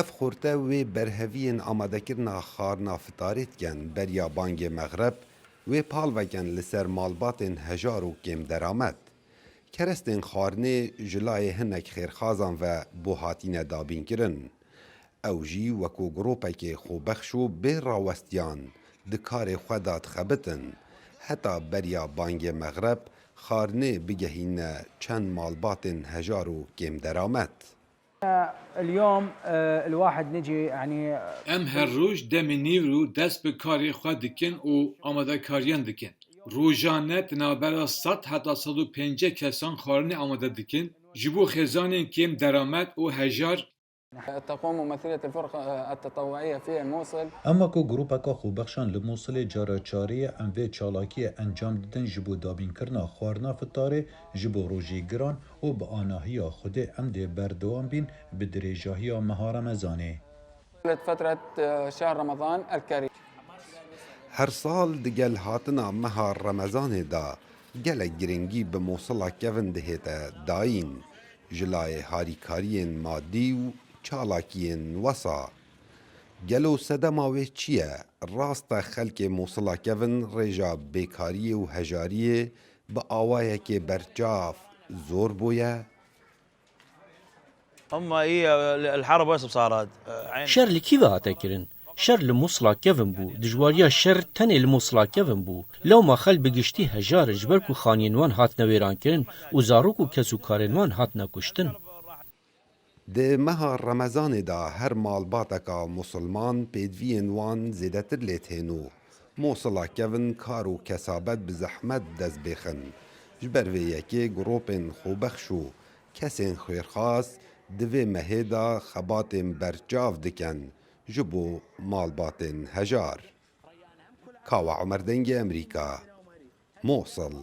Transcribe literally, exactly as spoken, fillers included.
Ev xorte wê berheviyên amadekirina xwarina fitarê dikin beriya bangê mexreb, wê pal vekin li ser malbatên hejar û kêm deramet. Kerestên xwarinê ji layê hinek xêrxazan ve bo hatine dabînkirin. Ew jî wekû grûpekê xwebexş û bê rawestiyan di karê xwe de dixebitin, heta beriya bangê mexreb xwarinê bigehîne çend malbatên hejar û kêm deramet. اليوم آه، الواحد نجي يعني Em her roj demê nîvro dest bi karê xwe dikin û amadekariyan dikin. Rojane di navbera sed heta sed û pêncî kesan xwarinê amade dikin. Ji bo xêzanên kêm deramet û hejar تقوم ممثلة الفرقة التطوعية في الموصل Ema ku grûpeka xwebexşan li Mûsilê cara çarê ye, em vê çalakiyê encam didin ji bo dabînkirina xwarina fitarê ji bo rojê giran û bi anahiya Xwedê em dê berdewam bîn bi dirêjahiya meha Remezanê. فترة شهر رمضان الكريم. Her sal di gel hatina meha Remezanê de gelek giringî bi Mûsila kevin dihête dayîn, ji layê harîkariyên madî û çalakiyên wesa. Gelo sedema wê çi ye? Rast e xelkê Mûsila kevin rêja bêkariyê û hejariyê bi awayekê berçav zor bûye? هم هي الحرب وين صارت؟ عين Şer li kî ve hate kirin? Şer li Mûsila kevin bû. Dijwariya şer tenê li Mûsila kevin bû. Lewma xelk bi giştî hejar in ji ber ku xaniyên wan hatine wêrankirin û zarok û kesûkarên wan hatine kuştin. Di meha Remezanê de her malbateka Musulman pêdiviyên wan zêdetir lê tên û Mûsila kevin kar û kesabet bi zehmet dest bêxin. Ji ber vê yekê grûpên xwebexş û kesên xêrxas di vê mehê de xebatên berçav dikin ji bo malbatên hejar. Kawa Omer Dengê Emerîka, Mosil.